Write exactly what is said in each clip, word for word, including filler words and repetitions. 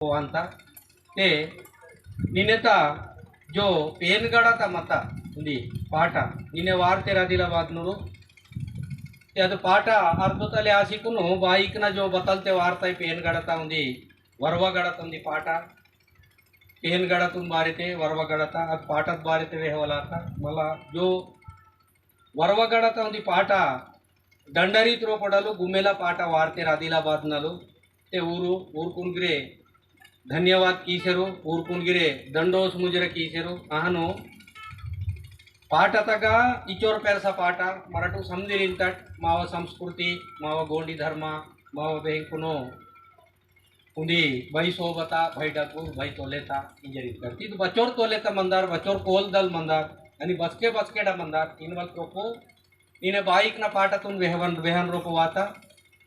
वांता। ते निनेता जो पेनगड़ता मता उंदी पाटा निने वार्तेर आदिलाबाद नुरु। ते अदु पाटा अर्धतले आसिकुनु बाईकना जो बतलते वार्ता पेनगड़ता उंदी, वरवगड़ता उंदी पाटा। पेनगड़तुन बारिते वरवगड़ता अद पाटत बारिते वेहवलाता। मला जो वरवगड़ता उंदी पाटा दंडारी त्रोपडलु गुमेला पाटा वार्तेर आदिलाबाद नलु। ते ऊरु ऊरकुन गिरे धन्यवाद कीसेरु, ऊरकुन गिरे दंडोस मुजरा कीसेरु। अहनु पाटा तगा इचोर पेरसा पाटा मरटु समदिरिंतट माव संस्कृति, माव गोंडी धर्म, माव बेंकुनो उंदी भाई सोबता, भाई डगुर, भाई तोलेता इंजरी करती। तो बचोर तोलेता मंदार, बचोर कोल दल मंदार, अनि बसके बसकेडा मंदार, इनवल त्रोपो, इने बाईकना पाटातुन वेहवन, वेहन रोपो वाता।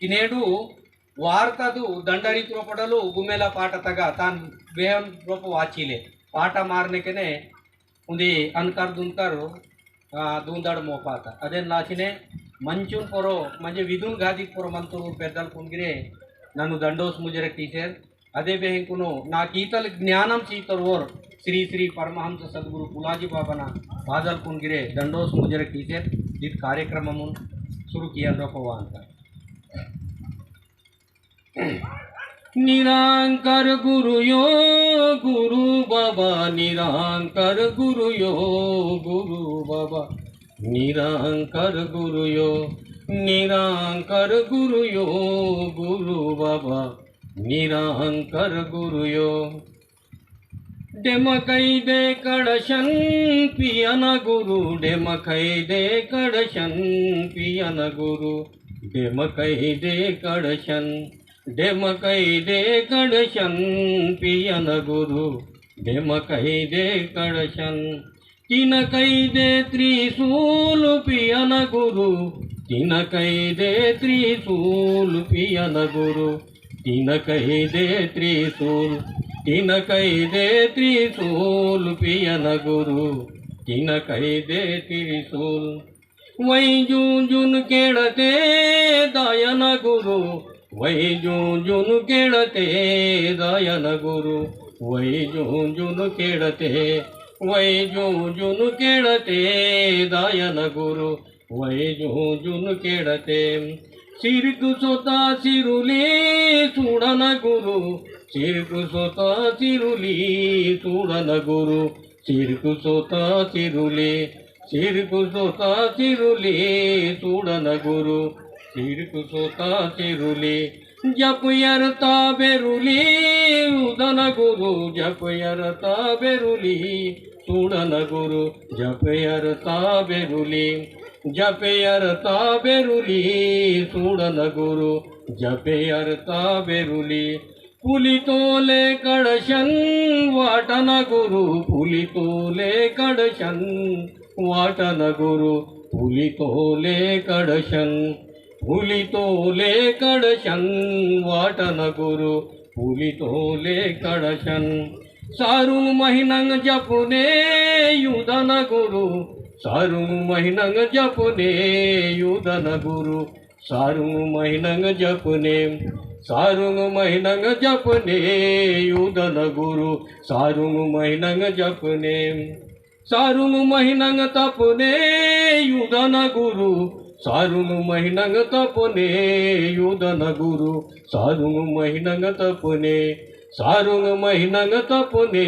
इनेडू वार्तादु दंडारी त्रोपडलु गुमेला पाटा तगा तान वेहन रोपो वाचिले। पाटा मारने केने उंदी अनकर दुनकर, आ, दूंदड़ मोपाता। अदेन लाचिने मंचुन पोरो, मंजे विदुन गादिक पोरो मंतुर पेद्दल कुनगिरे, नन्नु दंडोस मुजरे कीसेर। अदे बेहेंकुनो, ना कीतल ज्ञानम सीतर ओर, श्री श्री परमहंस सद्गुरु पुलाजी बाबाना पादल कुनगिरे, दंडोस मुजरे कीसेर, इद कार्यक्रममुन शुरू किया रोपवांता। निरांकर गुरु यो गुरु बाबा, निरांकर गुरु यो गुरु बाबा, निरांकर गुरु यो, निरांकर गुरु यो गुरु बाबा, निरांकर गुरु यो। डेमकई दे कड़शन पियन गुरु, डेमकई दे कड़शन पियन गुरु, डेमकई दे कड़शन, डेमकई दे कड़शन पियन गुरु, डेमकई दे कड़शन। तिनकई दे त्रिशूल पियन गुरु, तिनकई दे त्रिशूल पियन गुरु, तिनकई दे त्रिशूल, तिनकई दे त्रिशूल पियन गुरु, तिनकई दे त्रिशूल। वै जूं जून केड़ते दायन गुरु, वै जूं जून केड़ते दायन गुरु, वै जूं जून केड़ते, वै जूं जून केड़ते दायन गुरु, वै जूं जून केड़ते। सिरकु सोता सिरुली सूड़न गुरु, सिरकु सोता सिरुली सूड़न गुरु, सिरकु सोता सिरुली, सिरकु सोता सिरुली सूड़न गुरु, सिरकु सोता सिरुली। जप यरता बेरुली उदन गुरु, जप यरता बेरुली सूड़न गुरु, जप यरता बेरुली, जप यरता बेरुली सूड़न गुरु, जप यरता बेरुली। पुलितोले कड़शन वाटन गुरु, पुलितोले कड़शन वाटन गुरु, पुलितोले कड़शन, पुलितोले कड़शन वाटन गुरु, पुलितोले कड़शन। सारुंग महिनंग जपने युदन गुरु, सारुंग महिनंग जपने युदन गुरु, सारुंग महिनंग जपने, सारुंग महिनंग जपने युदन गुरु, सारुंग महिनंग जपने। सारुंग महिनंग तपने युदन गुरु, सारुंग महिनंग तपने युदन गुरु, सारुंग महिनंग तपने, सारुंग महिनंग तपने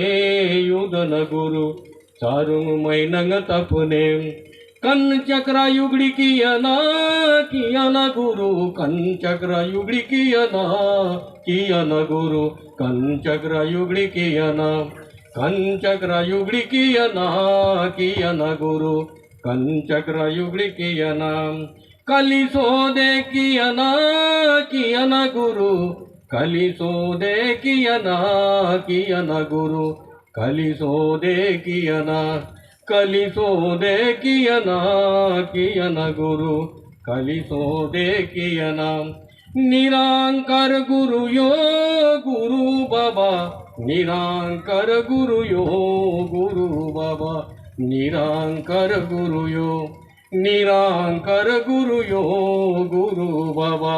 युदन गुरु, सारुंग महिनंग तपने। कन चक्रा युगड़ी कियाना, कियाना गुरु, कन चक्रा युगड़ी कियाना, कियाना गुरु, कन चक्रा युगड़ी कियाना, कन चक्रा युगड़ी कियाना, कियाना गुरु, कन चक्रा युगड़ी कियाना। कली सोदे कियाना, कियाना गुरु, कली सोदे कियाना, कियाना गुरु, कली सोदे कियाना, कली सोदे कियाना, कियाना गुरु, कली सोदे कियाना। निरांकर गुरु यो गुरु बाबा, निरांकर गुरु यो गुरु बाबा, निरांकर गुरु यो, निरांकर गुरु यो गुरु बाबा,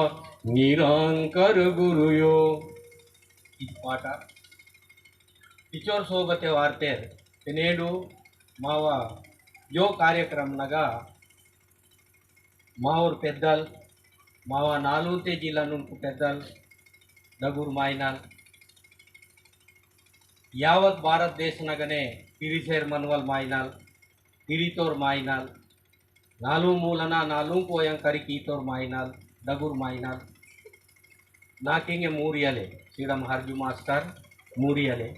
निरांकर गुरु यो। इद पाटा पिचोर सोबते वार्तेर, ते नेडू मावा जो कार्यक्रम नगा मावर पेद्दल, मावा नालूते जिला नुंकु पेद्दल, डगुर माइनाल, यावत भारत देश नगने पिरिसेर मनवल माइनाल, पिरितोर माइनाल, नालू मूलना नालू कोयं करी कीतोर माइनाल, डगुर माइनाल। नाकिंगे मूरियले, सीडम हर्जु मास्टर मूरियले,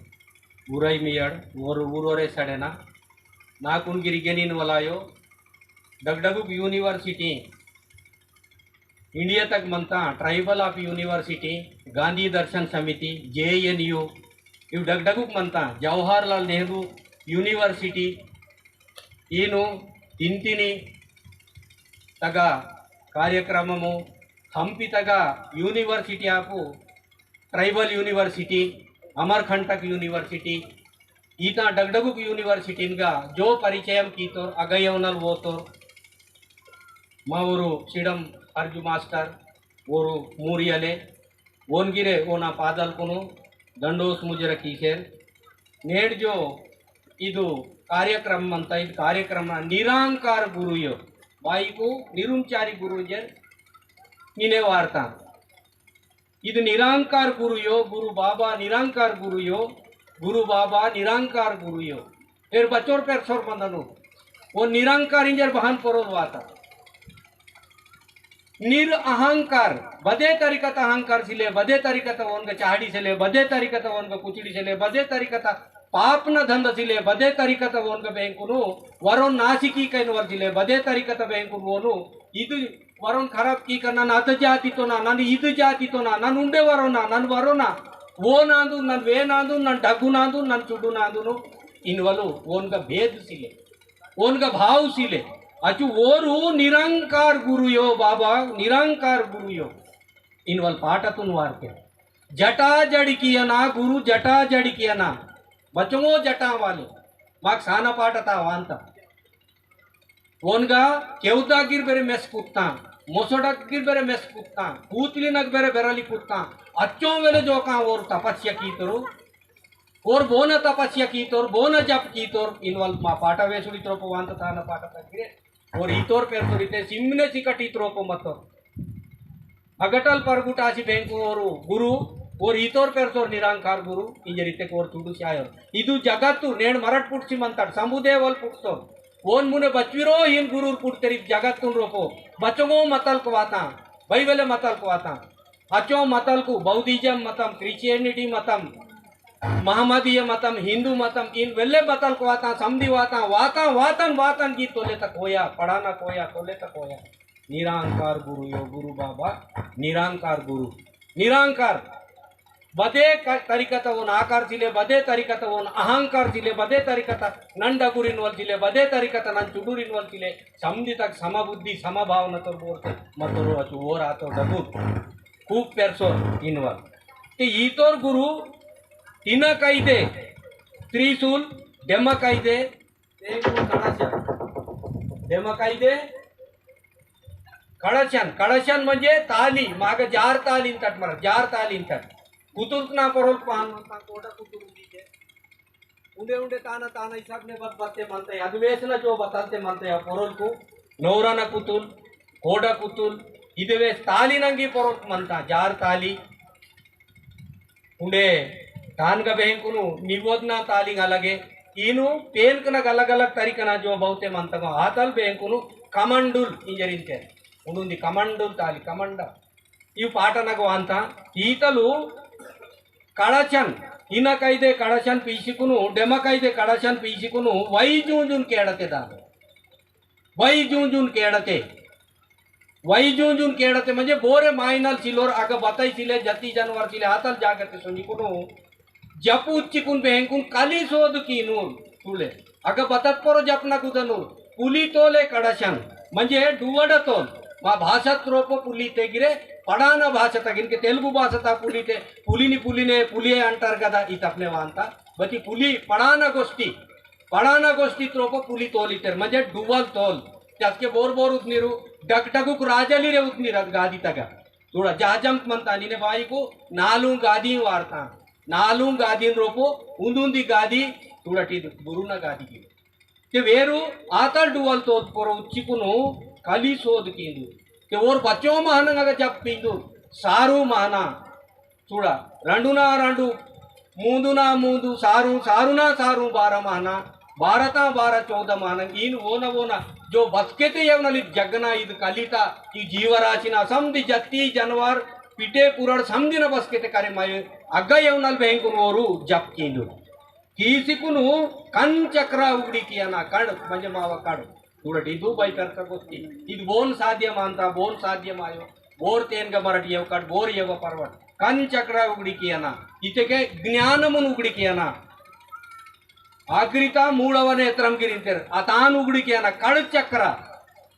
उरई मियड़, उर-, उरोरे सडेना, नाकुन गिरिगेनिन वलायो, डगडगुक यूनिवर्सिटी, इंडिया तक मंता ट्राइबल ऑफ यूनिवर्सिटी, गांधी दर्शन समिति, जे एन यू, इव डगडगुक मंता जवाहरलाल नेहरू यूनिवर्सिटी, ईनु तिंतिनी तगा कार्यक्रममु हम्पी तगा यूनिवर्सिटी आपु ट्राइबल यूनिवर्सिटी, अमरकंटक यूनिवर्सिटी, ईता डगडगुक यूनिवर्सिटीनगा जो परिचयम कीतोर, अगयवनल वोतोर, मा ओरु सिडम अर्जु मास्टर, ओरु मूरियले, ओनगिरे ओना पादल कुनु दंडोस मुजरा कीसेर। नेड जो इदु कार्यक्रम मंता, इद कार्यक्रम निरंकार गुरुयो, बाईकु निरुंचारी गुरुजेर निने वार्ता। इद निरंकार गुरुयो, गुरु बाबा निरंकार गुरुयो, गुरु बाबा निरंकार गुरुयो। फिर बचोर पेरसोर मंदनु, वो निरंकार इंजर बहन परोल वाता। निरअहंकार, बदे तरीकत अहंकार सिले, बदे तरीकत ओनग चाहड़ी सिले, बदे तरीकत ओनग कुचड़ी सिले, बदे तरीकत पाप न धंध सिले, बदे तरीकत ओनग बेंकुनु वरोन नासिकी कैन वर सिले, बदे तरीकत बेंकुनु ओनु इद वरोन खराब की करना, नन अत जाति तो ना, नन इद जाति तो ना, नन उंडे वरोना, नन वरोना, वो नांदु, नन वे नांदु, नन डगु नांदु, नन चुडु नांदुनु, इनवलु ओनग भेद सिले, ओनग भाव सिले। अचु ओरु निरंकार गुरुयो बाबा, निरंकार गुरुयो। इनवल पाटतुन वारके। जटा जड़कियना गुरु, जटा जड़कियना। बचंगो जटा वाले। माक साना पाटता वांता। ओनगा केवदा गिर बेरे मेस कुत्ता, मोसोडा गिर बेरे मेस कुत्ता, पूतली नग बेरे बेरली कुत्ता, अच्चो वेले जोका ओर तपस्या कीतोर, ओर बोन तपस्या कीतोर, बोन जप कीतोर, इनवल मा पाटा वेसुड़ी त्रोपो वांत ताना पाटा तगिरे, ओर ईतोर पेरतोर इते सिमने सिकटी त्रोपो मतोर। अगटल परगुटासी बेंकु ओरु गुरु, ओर ईतोर पेरसोर निरंकार गुरु, इंजरिते कोर तुडुसी आयोर। इदु जगत्तु नेंड मरट पुटसी मंतट, संबुदेवल पुटसोर। ओन मुने बचविरो इन गुरुर पुटतेरी जगत्तुन रोपो, बचंगो मतलकु वाता, बाइबले मतलकु वाता। अचो मतलकु Buddhism मतम, Christianity मतम, महम्मदीय मतम, हिंदू मतम, इन वेल्ले मतलकु वाता, समदी वाता, वाता, वातन, वातन की तोले तक होया, पढ़ाना कोया, तोले तक होया। निरंकार गुरु यो गुरु बाबा, निरंकार गुरु, निरंकार। बदे क-, तरीकत ओन आकार सिले, बदे तरीकत ओन अहंकार सिले, बदे तरीकत नन डगुरिन वल सिले, बदे तरीकत नन चुडुरिन वल सिले, समदितक समबुद्धि, समभावना तो बोलते, मतोरो अचु ओर आतो डगुर। खूब पेरसोर इनवल। ते ईतोर गुरु, तिना कैदे, त्रिशूल, डेमा कैदे, तेंगु कड़चन। डेमा कैदे कड़चन, कड़चन म्हणजे ताली, माग जार ताली इंतट मर, जार ताली इंतट। कुतुल ना परोल पान मंता, कोडा कुतुल दीजे। उंडे उंडे ताना ताना हिसाब ने बत बत्ते मंता, अदवेसना जो बतलते मंता, परोल कु, नौराना कुतुल, कोडा कुतुल, इदवेस ताली नंगी परोल मंता, जार ताली। उंडे तानगा बेंकुनु निवोदना तालिंग अलगे, ईनु पेनकनग अलग-अलग तरीकना जो बहुते मंतगो आतल बेंकुनु कमंडुल इंजरिंते। उंडुंदी कमंडुल ताली, कमंड। इव पाटनग वांता, ईतलु कड़चन, इन कैदे कड़चन पीसिकुनु, डेम कैदे कड़चन पीसिकुनु, वै जूंजुन केड़ते दादो। वै जूंजुन केड़ते। वै जूंजुन केड़ते म्हणजे बोरे माइनल सिलोर अग बताई सिले जति जानवर सिले हातल जागते सोंजी कुनु जप उच्चिकुन बेहेंकुन कली सोद कीनूर तुले। अग बतत परो जपना कुदनूर पुली तोले कड़शन म्हणजे डुवड तोल। मा भाषा त्रोपो पुली तेगिरे पड़ाना भाषा तगिन के तेलुगु भाषा ता पुली ते पुलिनी पुलिने पुलिये अंटार गदा इतपने वांता। बती पुली पड़ाना गोष्ठी पड़ाना गोष्ठी त्रोपो पुली तोल इतेर, म्हणजे डुवल तोल। त्यासके बोर बोर उतनीरु, डगडगुक राजली रे उतनीर अद गादी तगा। थोड़ा जाजम मंता निने बाई को नालू गादी वार्ता। नालुंग गादिन रोपो, उंदुंदी गादी, तुड़टिद गुरुना गादी की। ते वेरु आतल डुवल तोत पोरो उच्चिकुनु कली सोद कींदु। ते ओर बच्चो महनंग अगा जप कींदु, सारू महना, चूड़ा, रंडुना रंडु, मूंदुना मूंदु, सारू, सारूना सारू बारह महना, बारह ता बारह चौदह महना, इन वोना वोना, जो बसकेते येवनल इद जगना इद कलिता, ई जीवराशिना समदि जत्ती जनवार, पिटे पुरड़ समदिना बसकेते करे माये, अग्गा येवनल बेंकुन ओरु जप कींदु। कीसिकुनु कण चक्रा उगड़ी कियाना, कण, म्हणजे मावा कण। उड़ट इदु बाई तर्क गोष्टी। इद बोन साध्य मानता, बोन साध्य मायो। बोर तेन ग मरट येव कट, बोर येव परवट। कण चक्रा उगड़ी कियाना। इतेके ज्ञानमुन उगड़ी कियाना। आकृता मूलव नेत्रम गिरिंतेर। अतान उगड़ी कियाना, कण चक्रा।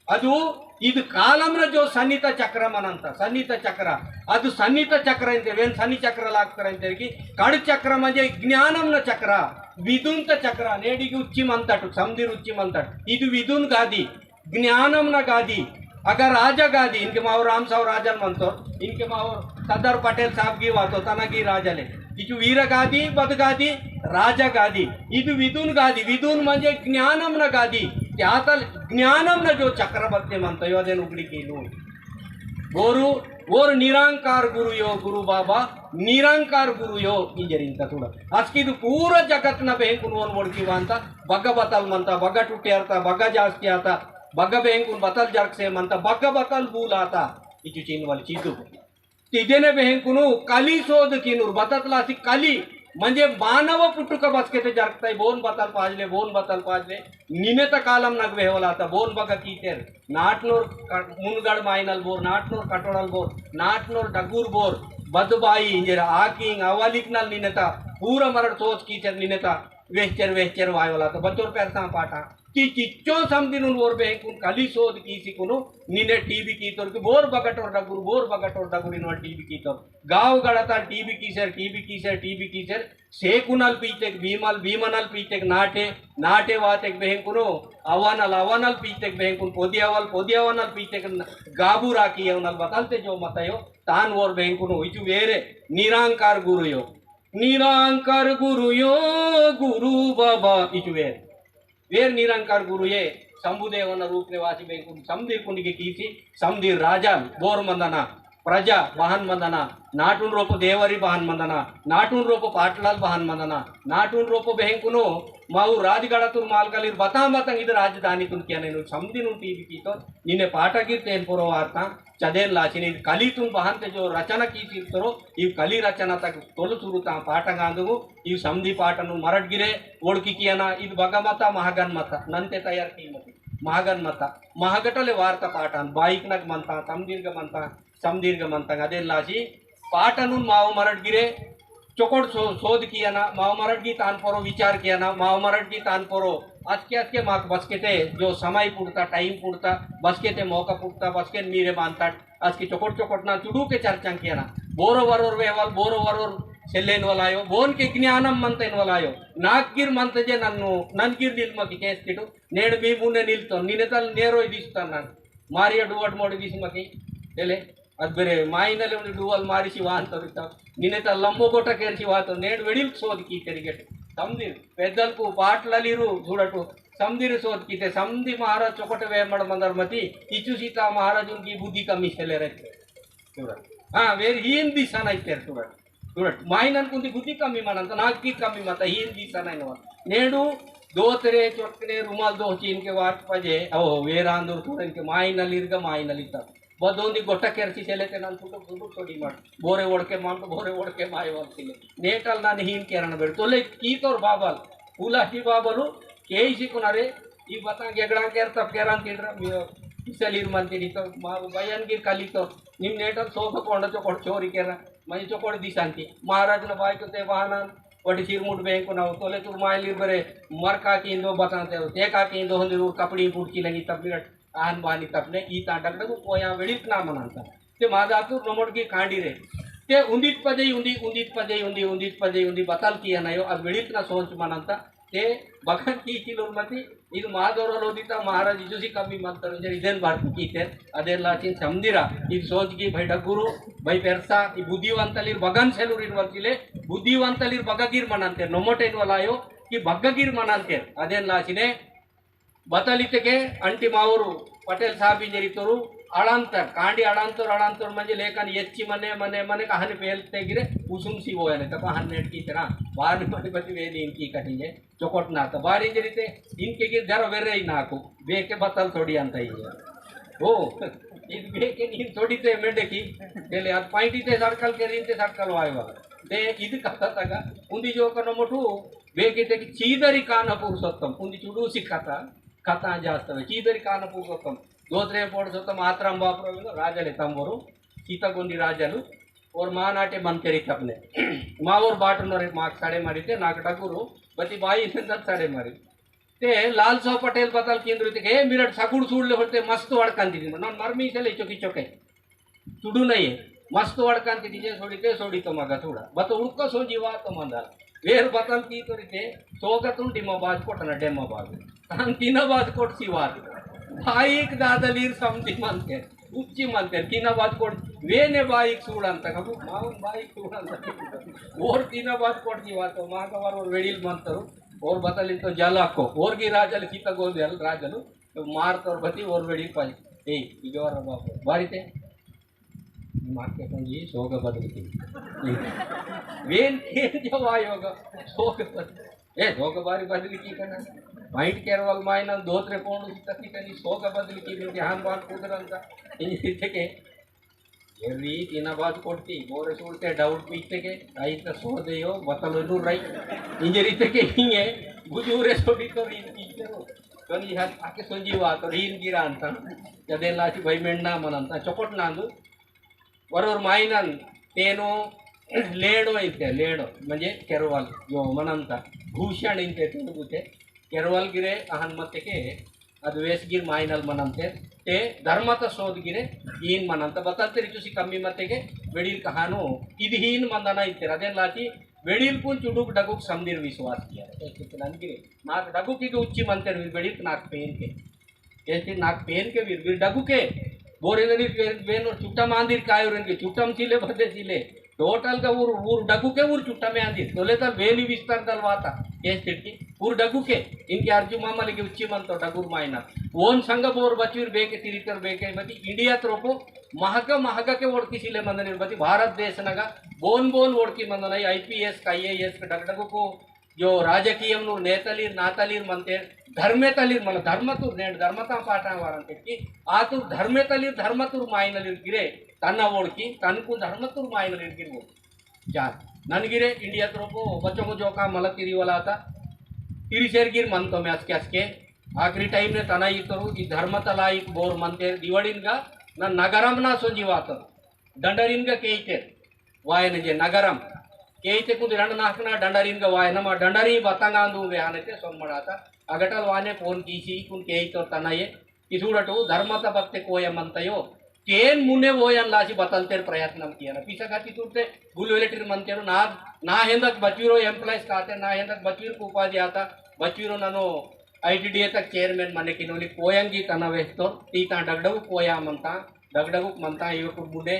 अदु इद कालमन जो सन्नित चक्रम अनंत, सन्नित चक्र, अदु सन्नित चक्र इंते, वेन सन्नि चक्र लागतर इंते की कड़ चक्र म्हणजे ज्ञानमन चक्र, विदुंत चक्र, नेडिग उच्ची मंतट, समदिर उच्ची मंतट, इद विदुन गादी, ज्ञानमन गादी, अग राजा गादी, इनके मावर राम साव राजन मंतो, इनके मावर सरदार पटेल साहब गी वातो, तना गी राजले, इचु वीर गादी, बद गादी, राजा गादी, इदु विदुन गादी, विदुन म्हणजे ज्ञानमन गादी, त्यातल ज्ञानमन जो चक्रवर्ती मंतो यो अदेन उगड़ी कीलु। गुरु, ओर निरंकार गुरु यो, गुरु बाबा, निरंकार गुरु यो, इंजरिंग ततुड़ा। अस्किदु पूरा जगत न बेंकुन ओन मोड़की वांता, बग्ग बतल मंता, बग्ग टुट्टे अर्ता, बग्ग जास्ती आता, बग्ग बेंकुन बतल जरकसे मंता, बग्ग बतल बूल आता, इचु चिन्वल चिद्दु। तिदेने बेहेंकुनु कली शोध किनुर बततलासी कली, म्हणजे मानव पुटुक बसकेते जरकताई, बोन बतल पाजले, बोन बतल पाजले, निनेत कालम नग वेहवलाता, बोन बग कीतेर, नाटनोर क-, मुनगड़ माइनल बोर, नाटनोर कटोड़ल बोर, नाटनोर डगुर बोर, बदबाई, इंजेर आकिंग, अवलिकनल निनेता, पूरा मरड़ सोच कीतेर निनेता, वेहचेर, वेहचेर वायवलाता, बचोर पेरता पाटा। ती चिच्चो समदिनुन ओर बेंकुन कली शोध कीसिकुनु निने टीवी कीतोर की बोर बगटोर डगुर, बोर बगटोर डगुर इनवल टीवी कीतोर। गाव गड़ता टीवी कीसेर, टीवी कीसेर, टीवी कीसेर। सेकुनल पीतेक भीमल, भीमनल पीतेक नाटे, नाटे वातेक बेंकुनु अवानल, अवानल पीतेक बेंकुन पोदियावल, पोदियावनल पीतेक न-, गाबू राखी अवनल बतलते जो मतयो, तान ओर बेंकुनु इचु वेरे निरांकार गुरुयो। निरांकार गुरुयो, गुरु बाबा इचु वेरे। वेर निरंकार गुरुये शंभुदेवन रूप ने वासी बेंकुन समदीर कुंडिगे कीसी, समदीर राजाल बोर मंदना, प्रजा बहन मंदना, नाटुन रोपो देवरी बहन मंदना, नाटुन रोपो पाटलाल बहन मंदना, नाटुन रोपो बेंकुनो माऊ राजगड़तुर मालकलीर बता मतंग इद राजधानी तुन किया नैनु समदिनुन टीवी कीतो, निने पाटगिर तेन पोरो वार्ता, चदेन लाचिन इद कली तुन बहन ते जो रचना कीसिर तरो, इव कली रचना तक तोल सुरुता पाटंग आंदुगु, इव समदी पाटनु मरट गिरे, ओड़की कियाना, इद बगा मता, महागन मता, नंते तयार की मती, महागन मता, महागटले वार्ता पाटान, बाइक नग मंता, समदीर्घ मंता, समदीर्घ मंता, अदेन लासी, पाटनुन माव मरट गिरे, चोकोट सो-, शोध कियाना, माव मरट की तान परो विचार कियाना, माव मरट की तान परो, अचके अचके माक बसकेते, जो समय पुड़ता, टाइम पुड़ता, बसकेते मौका पुड़ता, बसकेन मीरे मानता, आज की चोकोट चोकोट ना चुडू के चर्चा किया ना। बोरो वरोर वेहवाल, बोरो वरोर सेल्लेन वालायो, बोन के ज्ञानम मंतेन वालायो। नाक गिर मंत जे नन्नु, नन गिर निल्म की केस किटु, नेड़ मी मुने निल्तो, निने तल नेरो दिस्ता नन। मारिया डुवट मोड़ दिस मकी, तेले, अद बेरे माइनले उन्हें डुवल मारी सी वान तो बिता। निने तल लंबो गोटा केर सी वातो, नेड़ वेड़िल सोद की तेरी गेट। समझिर, पेदल को पाट ललीरू, झुड़टू, समदिर सोच कीते, समदि महाराज चोकट वेमड़ मंदर मती, इचु सीता महाराज उनकी बुद्धि कमी से ले रहे थे। तुरंत। हाँ, वेर हीन दिशा नहीं तेर तुरंत। तुरंत। माइनन कुंदी बुद्धि कमी मनन, तो नाक की कमी मत, हीन दिशा नहीं नवा। नेडू, दो तेरे चोटकने रुमाल दो चीन के वाट पजे, ओहो, वेर आंदुर तुरंत के माइनल इर्ग माइनल इतर। बदोंदी गोटा केरसी सेले ते नन सुटुक सुटुक सोडी मार। बोरे ओड़के मान तो बोरे ओड़के माय वाल सिले। नेटल नन हीन केरन बेड़। तोले की तोर बाबल। पुला की बाबलु, केई सी कुनारे, ई बता गेगड़ा केर तब केरन तिड़रा, मियो, इसलिर मन तिड़ी तो, मा बयान गिर कली तो, निम नेटल सो तो कोंड चोकोड़ चोरी केरन, मई चोकोड़ दिशांति। महाराज न बाई को ते बहाना, वटी सिरमुट बेंको ना, तोले तुर मायलिर बरे, मर का की इंदो बताते हो, ते का की इंदो होंदे रूर कपड़ी फूट की लगी तब मिरट, आन बानी तपने ई तांडक डगु कोया वेड़ित ना मनंता। ते मादातु नमोड की कांडी रे। ते उंदित पजे उंदी, उंदित पजे उंदी, उंदित पजे उंदी बतल किया नयो, अद वेड़ित ना सोच मनंता। ते बगन की किलो मती, इद मादोरा लोदिता महाराज इजुसी कमी मंतर जे इदेन बार कीते, अदेन लाचिन समदिरा, इद सोच की भाई डगुरु, भाई पेरसा, ई बुद्धिवंतलीर बगन सेलुरिन वलचिले, बुद्धिवंतलीर बगगीर मनांते, नोमोटेन वलायो, कि बगगीर मनांते, अदेन लाचिने, बतलितके अंटी मावोर पटेल साहब इंजेरी तोरु अड़ांतर, कांडी अड़ांतर, अड़ांतर मंजे लेकन एच्ची मने, मने, मने कहन पेलते गिरे उसूम सी वोयने, तब हन्नेट की तरह बार मने बती वेली इनकी कटिंगे, चोकोट ना, तब बार इंजेरी ते इनके गिर जरा वेरे ही नाकु, बेके बतल थोड़ी अंत ही है। ओ, इन बेके नीन थोड़ी ते मेंढे की, तेले अद पाइंटी ते सर्कल के रीन ते सर्कल वाई वाला। ते इद कथा तगा, उन्दी जो कनो मोटू, बेकिते कि चीदरी कान पुरुषोत्तम, उन्दी चुडूसी कथा, कथा जास्तवे। चीदरी कान पुरुषोत्तम, दोत्रे पुरुषोत्तम, आत्राम बापुर, राजले तंबोरु, सीतागोंदी राजलु, ओर मानाटे मंतेरी तपने। मावोर बाटुनोरे माक साड़े मारिते, नाक डगुरु, बती बाई इंदर साड़े मारी। ते लाल साहब पटेल बतल केंद्र ते, "ए, मिरट सगुड़ सूड़ले होते मस्त वड़कंती दिन।" नन मरमी से ले चोकी चोके। चुडू नहीं है। मस्त वड़कान की दीजिए, सोड़ी ते, सोड़ी तो मगा थोड़ा। बत उड़को सो जीवा तो मंदा। वेर बतल की तो रिते, सोगतुन डिमा बाज कोटना डेमा बाज। तान तीना बाज कोट सी बात। बाइक दादलीर समझी मनते, उच्ची मनते, तीना बाज कोट, वेने बाइक सूड़न तक, हम माउन बाइक सूड़न तक। और तीना बाज कोट जीवा तो, माँ का बार और वेड़ील मंतरू, और बतल तो जला को, और की राजल सीता गोंद राजलू, तो मार तोर बती और वेड़ील पाई। ए, इजोर बाप, बारी ते। माके पंजी सोग बदल की। वेन के जवा योग सोग बदल। ए, सोग बारी बदल की करना। माइंड केरवल मायना दोत्रे पोंड तकी तनी सोग बदल की में ध्यान बात कुदरंता। इन के ये री तीना बात कोटती, बोरे सूरते डाउट पीते के, आई तो सो दे यो, बतल नू रही। इंजरी ते के ही है, बुझूरे सोडी तो री पीते रो। तो नहीं हाथ आके सोंजी वा, तो रीन गिरा अंता। जदे लाची भाई मेंढा मन अंता, चोकोट नांदू। वरोर माइनन तेनो लेडो इंते, लेडो, म्हणजे केरवाल, जो मनंता, भूषण इंते तेलुगुते, केरवाल गिरे अहन मत्तेके, अद वेस गिर माइनल मनंते, ते धर्मत शोध गिरे, ईन मनंता, बतल तेरी चुसी कम्मी मत्तेके, वेड़ील कहानो, इद हीन मंदना इंते, अदेन लाची, वेड़ील कुन चुडुक डगुक समदिर विश्वास किया। ऐसे चलन गिरे, नाक डगुक इद उच्ची मंतेर वेड़ील नाक पेन के। केस्टिर नाक पेन के वीर, वीर डगुके। बोरे ननी वे-, वेन और चुट्टम आंदिर कायो रेन के, चुट्टम सिले बदे सिले। टोटल का उर, उर डगुके उर चुट्टमे आंदिर। तोले तल वेली विस्तार तल वाता। केस्टिर की उर डगुके। इनके अर्जु मामा लेके उच्ची मन तो डगुर मायना। ओन संग बोर बचवीर बेके तिरितर बेके मती इंडिया त्रोपो महग महग के ओड़की सिले मंदनिर मती भारत देश नगा बोन बोन ओड़की मंदन आई आईपीएस का आईएएस का डगडगु को जो राजकीयम नूर नेतलीर नातलीर मनते धर्मेतलीर मन धर्मतुर नेंड धर्मता पाटा वारंते की आतुर धर्मेतलीर धर्मतुर मायनलीर गिरे तन्ना ओड़की तनकु धर्मतुर मायनलीर गिर वो। जात नन गिरे इंडिया त्रोपो बच्चों को जोका मला तिरी वाला आता। तिरी शेर गिर मन तो मैं असके असके आखिरी टाइम ने तना इतरू ई धर्मतला एक बोर मनते दिवाड़ीन गा न नगरम ना सोंजी वातर डंडरीन गा केइते वायन जे नगरम केइते कुंदि रंड नाकना डंडरीन गा वायन मा डंडरी बतंगा अंदु वे आने ते सोमड़ाता। अगटल वाने फोन कीसी कुन केइतो तनये कि सूडटु धर्मत बत्ते कोय मंतयो तेन मुने वोयन लासी बतलतेर प्रयत्न किया ना। पिसा खाती तुरते गुलवेलेटिर मंतेरो ना, ना हेंदक बचवीरो एम्प्लॉयज काते, ना हेंदक बचवीर को उपाधि आता, बचवीरो ननो आईटीडीए तक चेयरमैन मने किनोली कोयंगी तना वेहतोर, तीता डगडगु कोया मंता, डगडगु मंता, इवे कुन मुने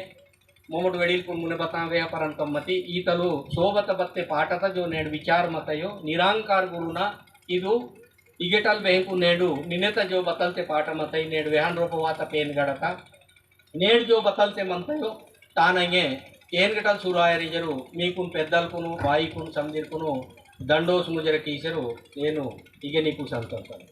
मोमोट वेड़ील कुन मुने बता वे परंतम मती ईतलु सोबत बत्ते पाटत जो नेड विचार मतयो निरंकार गुरुना इदु इगेटल बेंकु नेडु निनेत जो बतलते पाट मतई नेड वेहन रोपवात पेन गड़ता। नेड जो बतलते मंतयो तानंगे केन गटल सुरायरी जरु मीकुन पेद्दल कुनु बाई कुनु समदिर कुनु दंडोस मुजर कीसरु एनु इगे नीकु संतोषम।